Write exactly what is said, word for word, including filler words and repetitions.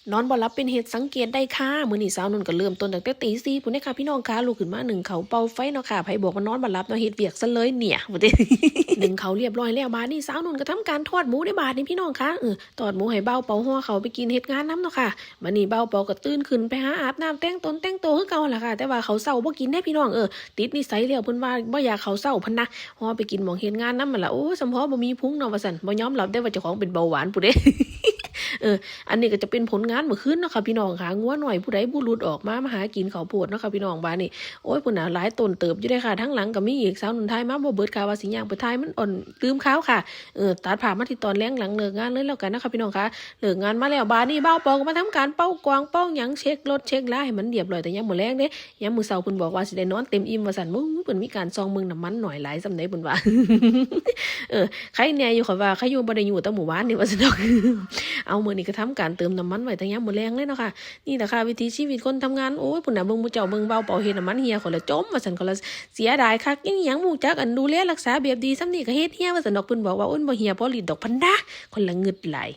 นอนบ่หลับเป็นเหตุสังเกตได้ค่ะ มื้อนี้สาวนุ่นก็เริ่มต้นตั้งแต่ตีสี่พุ้นเด้อค่ะพี่น้องค่ะ ลุกขึ้นมานึ่งข้าวเป่าไฟเนาะค่ะ ไผบอกว่านอนบ่หลับเนาะ เฮ็ดเวียกซะเลยเนี่ย หนึ่งข้าวเรียบร้อยแล้ว บาดนี้สาวนุ่นก็ทำการทอดหมูเด้อบาดนี้พี่น้องค่ะ เออ ทอดหมูให้บ่าวเปาห่อข้าวไปกินเฮ็ดงานนำเนาะค่ะ บาดนี้บ่าวเปาก็ตื่นขึ้นไปหาอาบน้ำแต่งตนแต่งตัวคือเก่าล่ะค่ะ แต่ว่าข้าวเช้าบ่กินเด้พี่น้อง เออ ติดนิสัยแล้วเพิ่นว่าบ่อยากข้าวเช้าพั้นนะ ห่อไปกินหม่องเฮ็ดงานนำหั้นล่ะ โอ้ สำพ้อบ่มีพุงเนาะว่าซั่น บ่ยอมรับเด้ว่าเจ้าของเป็นเบาหวานพู้นเด้ เออ อันนี้ก็จะเป็นผลงานมื้อคืนเนาะค่ะพี่น้องค่ะ งัวน้อยผู้ใดบ่หลุดออกมา มาหากินข้าวโพดเนาะค่ะพี่น้อง บาดนี้ โอ้ย พุ้นน่ะ หลายต้นเติบอยู่เด้อค่ะ ทั้งหลังก็มีอีก สาวนุ่นถ่ายมาบ่เบิดค่ะ ว่าสิย่างไปถ่ายมันอ่อน ลืมข่าวค่ะ เออ ตัดภาพมาที่ตอนแลงหลังเลิกงานเลยแล้วกันนะคะพี่น้องค่ะ เลิกงานมาแล้ว บาดนี้บ่าวเปาก็มาทำการเป่ากลองเป่าหยัง เช็ครถเช็คลาให้มันเรียบร้อยแต่ยามมื้อแลงเด้ ยามมื้อเช้าเพิ่นบอกว่าสิได้นอนเต็มอิ่มว่าซั่น โอ้ย เพิ่นมีการส่องเบิ่งน้ำมันน้อยหลายส่ำใดเพิ่นว่า เออ ใครแน่อยู่ ข้อยว่าใครอยู่บ่ได้อยู่แต่มื้อวานนี่ว่าซั่นดอก เอา มื้อนี้ก็ทำการเติมน้ำมันไว้แต่ยามมื้อแลงเลยเนาะค่ะ นี่แหละค่ะวิถีชีวิตคนทำงาน โอ้ย พุ้นน่ะ เบิ่งหมู่เจ้าเบิ่งบ่าวเปาเฮ็ดน้ำมันเหี่ย ข้อยละจ่มว่าซั่น ข้อยละเสียดายคัก อิหยังบ่รู้จัก อันดูแลรักษาแบบดีส่ำนี้ก็เฮ็ดเหี่ยว่าซั่นดอก เพิ่นบอกว่า โอ้ย บ่เหี่ยพอลิตรดอกพั้นนะ ข้อยละงึดหลาย